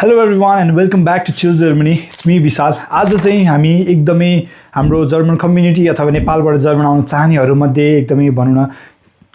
Hello everyone and welcome back to Chill Germany. It's me विशाल. आज चाहिँ हामी एकदमै हाम्रो जर्मन कम्युनिटी अथवा नेपालबाट जर्मन आउन चाहनेहरुमध्ये एकदमै भनौं न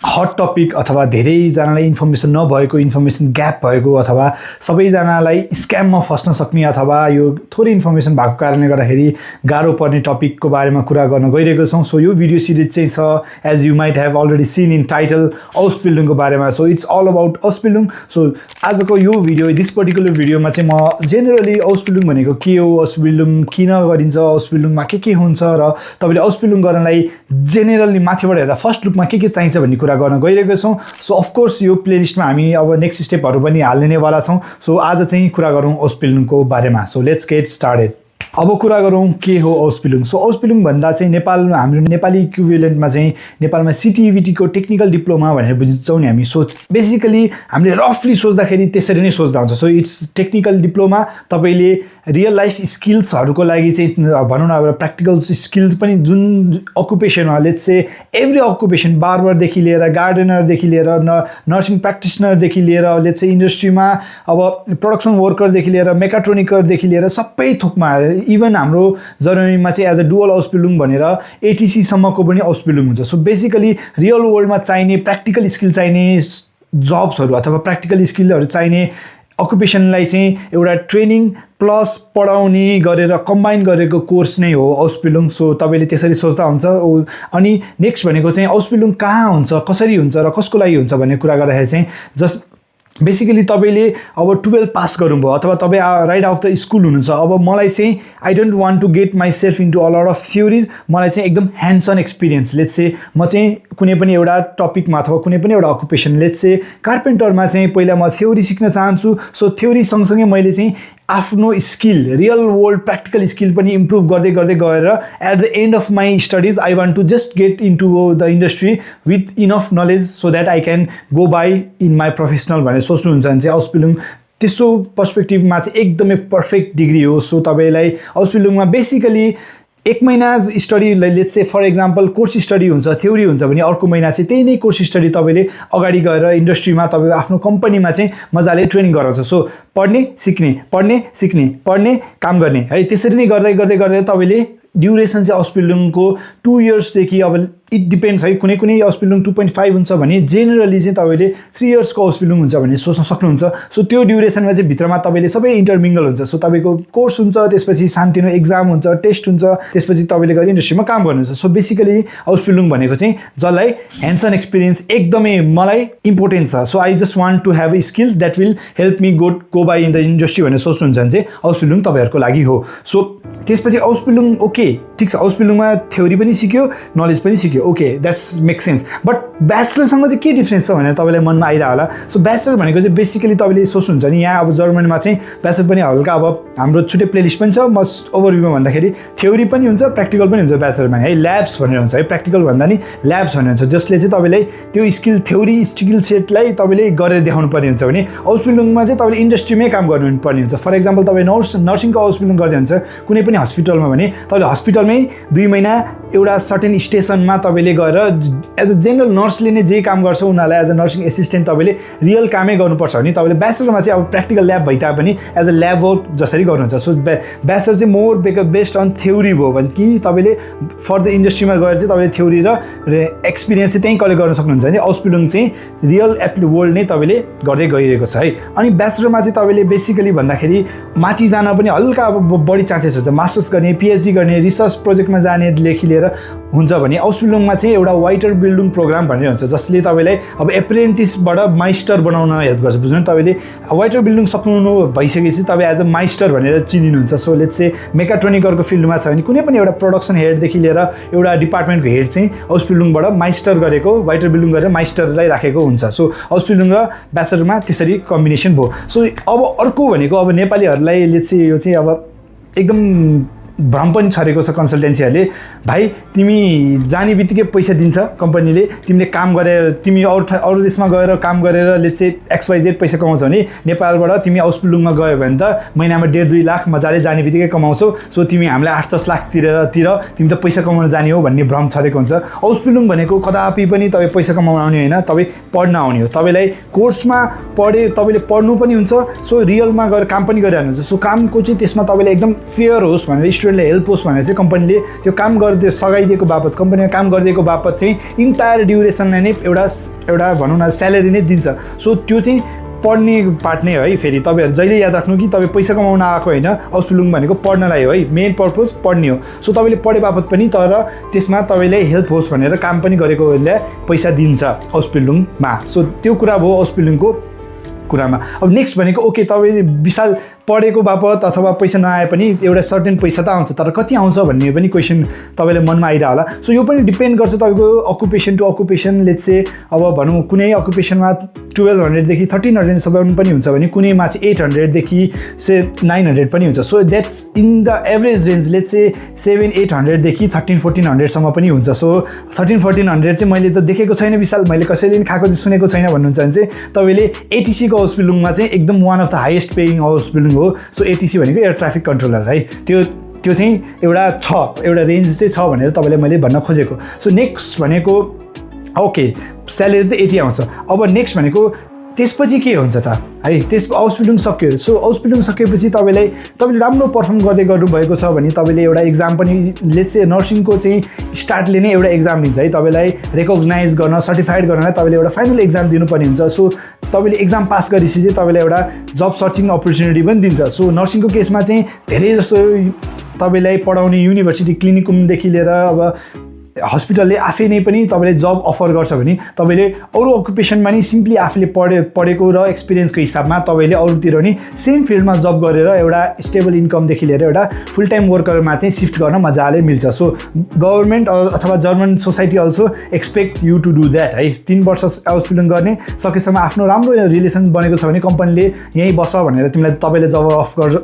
हट टपिक अथवा धेरैजनालाई इन्फर्मेसन नभएको इन्फर्मेसन ग्याप भएको अथवा सबैजनालाई स्क्याममा फस्न सक्ने अथवा यो थोरै इन्फर्मेसन भएको कारणले गर्दाखेरि गाह्रो पर्ने टपिकको बारेमा कुरा गर्न गइरहेको छौं. सो यो भिडियो सिरिज चाहिँ छ as you might have already seen in title ausbildung को बारेमा. So it's all about ausbildung. So आजको यो भिडियो दिस पर्टिकुलर भिडियोमा चाहिँ म जेनरली ausbildung भनेको के हो, ausbildung किन गरिन्छ, ausbildung मा के हुन्छ र तपाईले ausbildung गर्नलाई जेनरली माथिबाट हेर्दा फर्स्ट लुकमा के चाहिन्छ भन्ने कुरा गर्न गइरहेको छौं. सो अफ कोर्स यो प्लेलिस्टमा हामी अब नेक्स्ट स्टेपहरु पनि हाल्ने नै वाला छौं. सो आज चाहिँ कुरा गरौं ausbildung को बारेमा. So let's get started. अब कुरा गरौं के हो ausbildung. सो ausbildung भन्दा चाहिँ नेपालमा हाम्रो नेपाली इक्विभ्यालेन्टमा चाहिँ नेपालमा सिटिभिटी को टेक्निकल डिप्लोमा भनेर बुझ्छौं नि हामी. सो बेसिकली हामीले रफली सोच्दाखेरि त्यसरी नै सोच्दा हुन्छ. So it's technical diploma. तपाईले रियल लाइफ स्किल्सहरुको लागि चाहिँ भनौं न अब प्र्याक्टिकल स्किल्स पनि जुन अकुपेसनमा let's say every occupation barber देखि लिएर गार्डनर देखि लिएर नर्सिङ प्र्याक्टिसनर देखि लिएर लेट्स से इन्डस्ट्रीमा अब प्रोडक्सन वर्कर देखि लिएर मेकाट्रोनिकर देखि लिएर सबै थोकमा इभन हाम्रो जर्मनीमा चाहिँ एज अ डुअल ausbildung भनेर एटीसी सम्मको पनि ausbildung हुन्छ. सो बेसिकली रियल वर्ल्डमा चाहिने प्र्याक्टिकल स्किल चाहिने जब्सहरु अथवा प्र्याक्टिकल स्किलहरु चाहिने अकुपेसनलाई चाहिँ एउटा ट्रेनिङ प्लस पढाउने गरेर कम्बाइन गरेको कोर्स नै हो ausbildung. सो तपाईले त्यसरी सोच्दा हुन्छ. अनि नेक्स्ट भनेको चाहिँ ausbildung कहाँ हुन्छ, कसरी हुन्छ र कसको लागि हुन्छ भन्ने कुरा गर्दाखेरि चाहिँ जस्ट बेसिकली तपाईले अब 12 पास गर्नुभयो अथवा तपाई राइट आउट द स्कुल हुनुहुन्छ. अब मलाई चाहिँ I don't want to get myself into a lot of theories. मलाई चाहिँ एकदम hands on experience. Let's say म चाहिँ कुनै पनि एउटा टपिकमा अथवा कुनै पनि एउटा अकुपेसन लेट्स से कार्पेन्टरमा चाहिँ पहिला म थ्योरी सिक्न चाहन्छु. सो थ्योरी सँगसँगै मैले चाहिँ आफ्नो skill real world practical skill पनि इम्प्रुभ गर्दै गर्दै गएर at the end of my studies I want to just get into the industry with enough knowledge so that I can go by in my professional भनेर सोच्नुहुन्छ भने चाहिँ ausbildung त्यस्तो पर्सपेक्टिभमा चाहिँ एकदमै पर्फेक्ट डिग्री हो. सो तपाईलाई ausbildungमा बेसिकली एक महिना study let's say for example course study हुन्छ, थ्योरी हुन्छ भने अर्को महिना चाहिँ त्यही नै कोर्स स्टडी तपाईले अगाडि गएर इन्डस्ट्रीमा तपाईको आफ्नो कम्पनीमा चाहिँ मजाले ट्रेनिङ गराउँछ. सो पढ्ने सिक्ने पढ्ने काम गर्ने है त्यसरी नै गर्दै गर्दै गर्दै तपाईले ड्युरेसन चाहिँ ausbildung को 2 इयर्स देखि अब इट डिपेन्ड्स है. कुनै कुनै ausbildung 2.5 हुन्छ भने जेनरली चाहिँ तपाईले 3 इयर्स को ausbildung हुन्छ भने सोच्न सक्नुहुन्छ. सो त्यो ड्युरेसनमा चाहिँ भित्रमा तपाईले सबै इन्टरमिंगल हुन्छ. सो तपाईको कोर्स हुन्छ, त्यसपछि सानोतिनो एक्जाम हुन्छ, टेस्ट हुन्छ, त्यसपछि तपाईले गएर इन्डस्ट्रीमा काम गर्नुहुन्छ. सो बेसिकली ausbildung भनेको चाहिँ जसलाई ह्यान्ड्स अन एक्सपिरियन्स एकदमै मलाई इम्पोर्टेन्ट छ. So I just want to have a skill that will help me go by in the industry भनेर सोच्नुहुन्छ भने चाहिँ ausbildung तपाईहरुको लागि हो. सो त्यसपछि ausbildung ओके ठीक छ, ausbildung मा थ्योरी पनि सिक्यो, नलेज पनि सिक्यो. Okay that's make sense. But ब्याचलरसँग चाहिँ के डिफरेन्स छ भनेर तपाईलाई मनमा आइरा होला. सो ब्याचलर भनेको चाहिँ बेसिकली तपाईले सोच्नुहुन्छ नि यहाँ अब जर्मनीमा चाहिँ ब्याचलर पनि हल्का अब हाम्रो छुट्टै प्लेलिस्ट पनि छ. म ओभरभ्यूमा भन्दाखेरि थ्योरी पनि हुन्छ, प्र्याक्टिकल पनि हुन्छ ब्याचलरमा है. ल्याब्स भनेर हुन्छ है, प्र्याक्टिकल भन्दा नि ल्याब्स भनेर हुन्छ जसले चाहिँ तपाईलाई त्यो स्किल थ्योरी स्किल सेटलाई तपाईले गरेर देखाउनु पर्ने हुन्छ भने ausbildungमा चाहिँ तपाईले इन्डस्ट्रीमै काम गर्नु पर्ने हुन्छ. फर एक्जाम्पल तपाई नर्सिङको ausbildung गर्दै हुन्छ कुनै पनि हस्पिटलमा भने तपाईले हस्पिटलमै 2 महिना एउटा सर्टेन स्टेसनमा तपाईले गएर एज अ जनरल नर्सले नै जे काम गर्छ उनीहरुलाई एज अ नर्सिङ एसिस्टेन्ट तपाईले रियल कामै गर्नुपर्छ भने तपाईले ब्याचलरमा चाहिँ अब प्र्याक्टिकल ल्याब भइता पनि एज अ ल्याब वर्क जसरी गर्नुहुन्छ. सो ब्याचलर चाहिँ मोर बेस्ड अन थ्योरी भयो भने कि तपाईले फर द इन्डस्ट्रीमा गएर चाहिँ तपाईले थ्योरी र एक्सपिरियन्स चाहिँ त्यही कलेक्ट गर्न सक्नुहुन्छ भने ausbildung चाहिँ रियल वर्ल्ड नै तपाईले गर्दै गइरहेको छ है. अनि ब्याचलरमा चाहिँ तपाईले बेसिकली भन्दाखेरि माथि जान पनि हल्का अब बढी चान्सेस हुन्छ. मास्टर्स गर्ने, पीएचडी गर्ने, रिसर्च प्रोजेक्टमा जाने देखि लिएर हुन्छ भने ausbildungमा चाहिँ एउटा weiterbildung प्रोग्राम भनेर हुन्छ जसले तपाईलाई अब एप्रेन्टिसबाट मास्टर बनाउन हेल्प गर्छ. बुझ्नु तपाईले weiterbildung सक्नु भइसकेपछि तपाई एज अ मास्टर भनेर चिनिनुहुन्छ. सो लेट्स से मेकाट्रोनिकरको फिल्डमा छ भने कुनै पनि एउटा प्रोडक्सन हेड देखि लिएर एउटा डिपार्टमेन्टको हेड चाहिँ ausbildungबाट मास्टर गरेको weiterbildung गरेर मास्टरलाई राखेको हुन्छ. सो ausbildung र ब्याचलरमा त्यसरी कम्बिनेसन भयो. सो अब अर्को भनेको अब नेपालीहरुलाई लेट्स से यो चाहिँ अब एकदम भ्रम पनि छरेको छ कन्सल्टेन्सीहरूले, भाइ तिमी जाने बित्तिकै पैसा दिन्छ कम्पनीले, तिमीले काम गरेर तिमी अरू देशमा गएर काम गरेर लेट्स से XYZ पैसा कमाउँछौ भने नेपालबाट तिमी औसपिलुङमा गयो भने त महिनामा 1.5-2 लाख मजाले जाने बित्तिकै कमाउँछौ, सो तिमी हामीलाई 8-10 लाख तिरेर तिमी त पैसा कमाउन जाने हो भन्ने भ्रम छरेको हुन्छ। औसपिलुङ भनेको कदापि पनि तपाईँ पैसा कमाउन आउने होइन, तपाईँ पढ्न आउने हो। तपाईँलाई कोर्समा तपाईँले पढ्नु पनि हुन्छ, सो रियलमा गएर काम पनि गरिरहनुहुन्छ। सो कामको चाहिँ त्यसमा तपाईँले एकदम फेयर होस् भनेर, स्टुडेन्टले हेल्प होस् भनेर चाहिँ कम्पनीले त्यो काम सघाइदिएको बापत, कम्पनीमा काम गरिदिएको बापत चाहिँ इन्टायर ड्युरेसनलाई नै एउटा भनौँ न स्यालेरी नै दिन्छ। सो त्यो चाहिँ पढ्ने पार्ट नै है। फेरि तपाईँहरू जहिले याद राख्नु कि तपाईँ पैसा कमाउन आएको होइन, औसपिलुङ भनेको पढ्नलाई हो है, मेन पर्पज पढ्ने हो। सो तपाईँले पढे बापत पनि तर त्यसमा तपाईँले हेल्प होस् भनेर काम पनि गरेकोले पैसा दिन्छ औसपिलुङमा। सो त्यो कुरा भयो औसपिलुङको कुरामा। अब नेक्स्ट भनेको ओके तपाईँले विशाल पढेको बापत अथवा पैसा नआए पनि एउटा सर्टेन पैसा त आउँछ, तर कति आउँछ भन्ने पनि क्वेसन तपाईँले मनमा आइरह होला। सो यो पनि डिपेन्ड गर्छ तपाईँको occupation to occupation. Let's say अब भनौँ कुनै अकुपेसनमा 1200 देखि 1300 पनि हुन्छ भने कुनैमा चाहिँ 800 देखि 900 पनि हुन्छ। So that's in the average range. Let's say 700-800 देखि 1300-1400 सम्म पनि हुन्छ। सो 1300-1400 चाहिँ मैले त देखेको छैन विशाल, मैले कसैले पनि खाएको चाहिँ सुनेको छैन भन्नुहुन्छ भने चाहिँ तपाईँले ATC को औसपिलुङमा चाहिँ एकदम one of the highest paying occupation हो। सो ATC भनेको एयर ट्राफिक कन्ट्रोलर है, त्यो चाहिँ एउटा रेन्ज चाहिँ छ भनेर तपाईँलाई मैले भन्न खोजेको। सो नेक्स्ट भनेको ओके स्यालेरी त यति आउँछ। अब नेक्स्ट भनेको त्यसपछि के हुन्छ त है, औसपिलुङ सक्यो। सो औसपिलुङ सकेपछि तपाईँले राम्रो पर्फर्म गर्दै गर्नुभएको छ भने तपाईँले एउटा एक्जाम पनि लेट्स से नर्सिङको चाहिँ स्टार्टले नै एउटा एक्जाम लिन्छ है, तपाईँलाई रेकग्नाइज गर्न सर्टिफाइड गर्नलाई तपाईँले एउटा फाइनल एक्जाम दिनुपर्ने हुन्छ। सो तपाईँले एक्जाम पास गरेपछि चाहिँ तपाईँलाई एउटा जब सर्चिङ अपर्च्युनिटी पनि दिन्छ। सो नर्सिङको केसमा चाहिँ धेरै जस्तो तपाईँलाई पढाउने युनिभर्सिटी क्लिनिकदेखि लिएर अब हस्पिटलले आफै नै पनि तपाईँले जब अफर गर्छ भने तपाईँले अरू अकुपेसनमा नि सिम्पली आफूले पढेको र एक्सपिरियन्सको हिसाबमा तपाईँले अरूतिर नि सेम फिल्डमा जब गरेर एउटा स्टेबल इन्कमदेखि लिएर एउटा फुल टाइम वर्करमा चाहिँ सिफ्ट गर्न मजाले मिल्छ। सो गभर्मेन्ट अथवा German society also expect you to do that है। 3 वर्ष औसपिलुङ गर्ने सकेसम्म आफ्नो राम्रो रिलेसन बनेको छ भने कम्पनीले यहीँ बस भनेर तपाईँले जब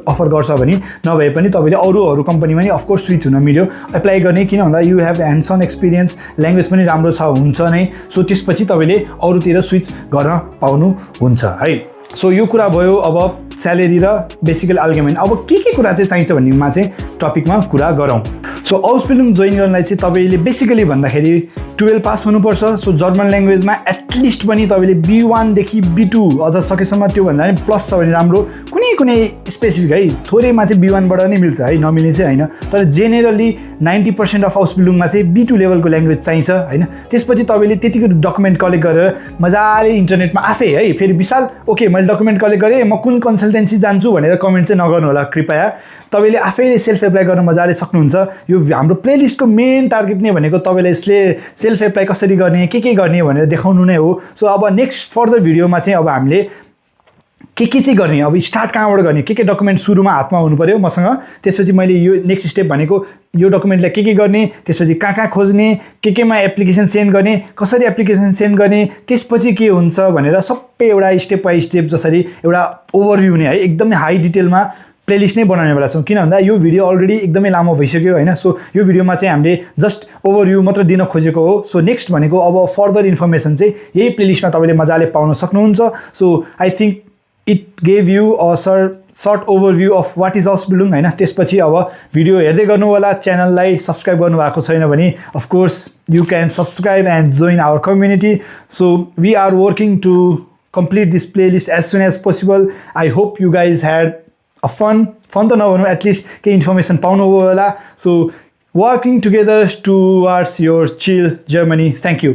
अफर गर्छ भने, नभए पनि तपाईँले अरू कम्पनीमा नि अफकोर्स स्विच हुन मिल्यो एप्लाई गर्ने। किन भन्दा you have hands on experience, language पनि राम्रो हुन्छ नै। सो त्यसपछि तपाईँले अरूतिर स्विच गर्न पाउनुहुन्छ है। सो यो कुरा भयो अब स्यालेरी र बेसिकल आर्गुमेन्ट। अब के कुरा चाहिँ चाहिन्छ भन्नेमा चाहिँ टपिकमा कुरा गरौँ। सो औसपिलुङ जोइन गर्नलाई चाहिँ तपाईँले बेसिकली भन्दाखेरि 12 पास हुनुपर्छ। सो जर्मन ल्याङ्ग्वेजमा एटलिस्ट पनि तपाईँले B1 देखि B2 अझ सकेसम्म, त्योभन्दा पनि प्लस छ भने राम्रो। कुनै स्पेसिफिक है, थोरैमा चाहिँ B1 बाट नै मिल्छ है, नमिल्ने चाहिँ होइन। तर जेनेरली 90% अफ औसपिलुङमा चाहिँ B2 लेभलको ल्याङ्ग्वेज चाहिन्छ होइन। त्यसपछि तपाईँले त्यतिको डकुमेन्ट कलेक्ट गरेर मजाले इन्टरनेटमा आफै है, फेरि विशाल ओके मैले डकुमेन्ट कलेक्ट गरेँ, म कुन कन्सल्टेन्सी जान्छु भनेर कमेन्ट चाहिँ नगर्नु होला कृपया। तपाईँले आफैले सेल्फ एप्लाई गर्न मजाले सक्नुहुन्छ। यो हाम्रो प्लेलिस्टको मेन टार्गेट नै भनेको तपाईँले यसले सेल्फ एप्लाई कसरी गर्ने, के गर्ने भनेर देखाउनु नै हो। सो अब नेक्स्ट फर्दर भिडियोमा चाहिँ अब हामीले के चाहिँ गर्ने, अब स्टार्ट कहाँबाट गर्ने, के डकुमेन्ट सुरुमा हातमा हुनु पऱ्यो मसँग, त्यसपछि मैले यो नेक्स्ट स्टेप भनेको यो डकुमेन्टलाई के गर्ने, त्यसपछि कहाँ खोज्ने, केमा एप्लिकेसन सेन्ड गर्ने, कसरी एप्लिकेसन सेन्ड गर्ने, त्यसपछि के हुन्छ भनेर सबै एउटा स्टेप बाई स्टेप जसरी एउटा ओभरभ्यू नै है, एकदमै हाई डिटेलमा प्लेलिस्ट नै बनाउनेवाला छौँ। किन भन्दा यो भिडियो अलरेडी एकदमै लामो भइसक्यो होइन। सो यो भिडियोमा चाहिँ हामीले जस्ट ओभरभ्यू मात्र दिन खोजेको हो। सो नेक्स्ट भनेको अब फर्दर इन्फर्मेसन चाहिँ यही प्लेलिस्टमा तपाईँले मजाले पाउन सक्नुहुन्छ। So I think it gave you a short overview of what is occupation होइन। त्यसपछि अब भिडियो हेर्दै गर्नु होला, च्यानललाई सब्सक्राइब गर्नुभएको छैन भने of course you can subscribe and join our community. So we are working to complete this playlist as soon as possible. I hope you guys had a fun त नभनौँ, एटलिस्ट केही इन्फर्मेसन पाउनुभयो होला। So working together towards your chill Germany. Thank you.